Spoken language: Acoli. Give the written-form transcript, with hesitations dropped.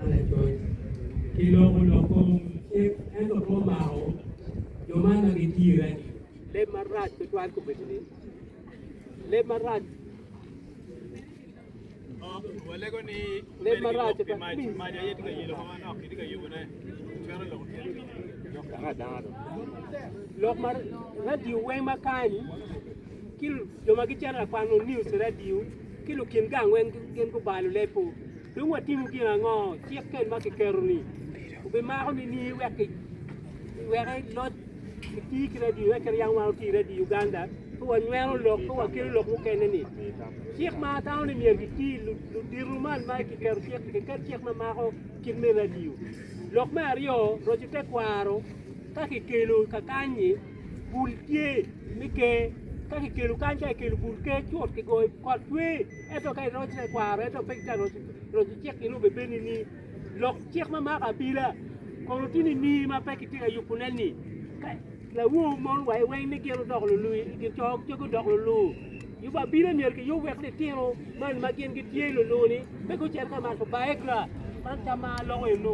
Man lacoc kiloko lok kom cik ento pe omako jo man ma gitiyo i radio. Leb marac tutwal kobedo ni leb marac. Walego ni Leb marac pi mac mac aye tye ka yelo ko manok kitye ka yubone twero loko kit. Lok ma radio weng ma kany ki jo ma gicito ka kwano news i radio ki lukin gang weng gin gubalo leb-pu. Dong watimo gin ango? Cik keny ma kiketo-ni obimako nining wek wek loc kiti ki radio wek kit yam wan oti radio i Uganda pe wanyweno lok pe wakelo lok mukene-ni. Cik ma atamo ni myero kiti ludito man ma kiketo cik kiket cik ma mako kit me radio. Lok me aryo roco tekwaro ka kikelo kakany-nyi bul tye me ker ka kikelo kany ka kikelo bul ker cut kigoyo kot cwer ento ka iroco tekwaro ento pe kitye ka roco cik eno bene nining lok cik ma mako abila kono tye nining ma pe kitye ka yubone ni lawor mon wa weng ni gin odoko lulu co gudoko lulu yubo abila myero kiyub wek litino man ma gin gitye lulu ni pe gucit ka mato baekra man tam ma aloko eno.